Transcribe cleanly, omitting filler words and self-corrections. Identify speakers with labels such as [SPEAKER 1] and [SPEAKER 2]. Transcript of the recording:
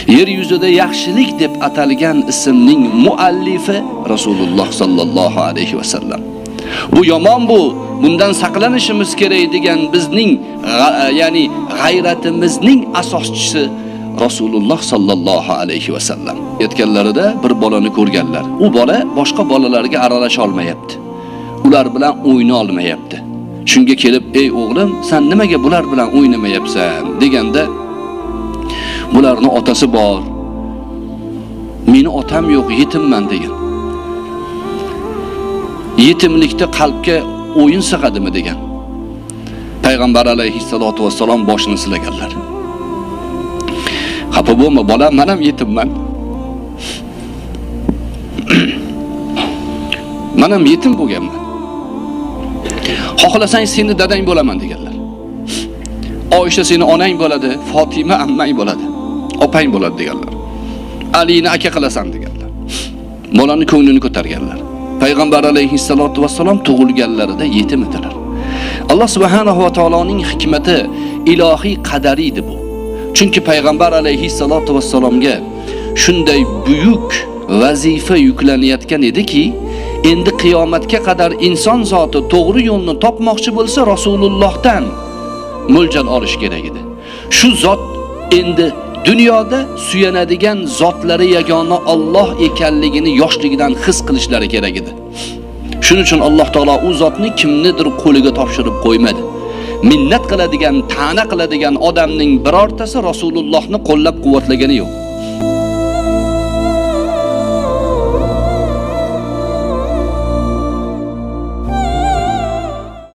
[SPEAKER 1] Yer yuzida yaxshilik deb atalgan ismning muallifi Rasululloh sallallohu alayhi va sallam. Bu yomon, bu bundan saqlanishimiz kerak degan bizning ya'ni g'ayratimizning asoschisi Rasululloh sallallohu alayhi va sallam. Aytganlarida bir bolani ko'rganlar. U bola boshqa bolalarga aralasha olmayapti. Ular bilan o'yna olmayapti. Shunga kelib, "Ey o'g'lim, sen nimaga bular bilan o'ynamayapsan?" deganda, "Bularning otasi bor. Meni otam yo'q, yetimman" degan. Yetimlikda qalbga o'yin sig'adimi degan. Payg'ambar alayhissalotu vassalom boshini silaganlar. Xafa bo'lma bolam, men ham yetimman. Men ham yetim bo'lganman. Xohlasang seni dadang bo'laman deganlar. Oysha seni onang bo'ladi, Fatima ammang bo'ladi, opang bo'ladi deganlar. Alini aka qilasan deganlar. Bolani ko'nglini ko'targanlar. Payg'ambar alayhissalotu vassalom tug'ilganlarida yetim edilar. Alloh subhanahu va taoloning hikmati, ilohiy qadari edi bu. Chunki payg'ambar alayhissalotu vassalomga shunday buyuk vazifa yuklanayotgan ediki, endi qiyomatga qadar inson zoti to'g'ri yo'lni topmoqchi bo'lsa Rasulullohdan mo'ljal olish kerak edi. Shu zot endi dunyoda suyanadigan zotlari yagona Alloh ekanligini yoshligidan his qilishlari kerak edi. Shuning uchun Alloh taolo u zotni kimnidir qo'liga topshirib qo'ymadi. Minnat qiladigan, ta'na qiladigan odamning birortasi Rasulullohni qo'llab-quvvatlagani yo'q.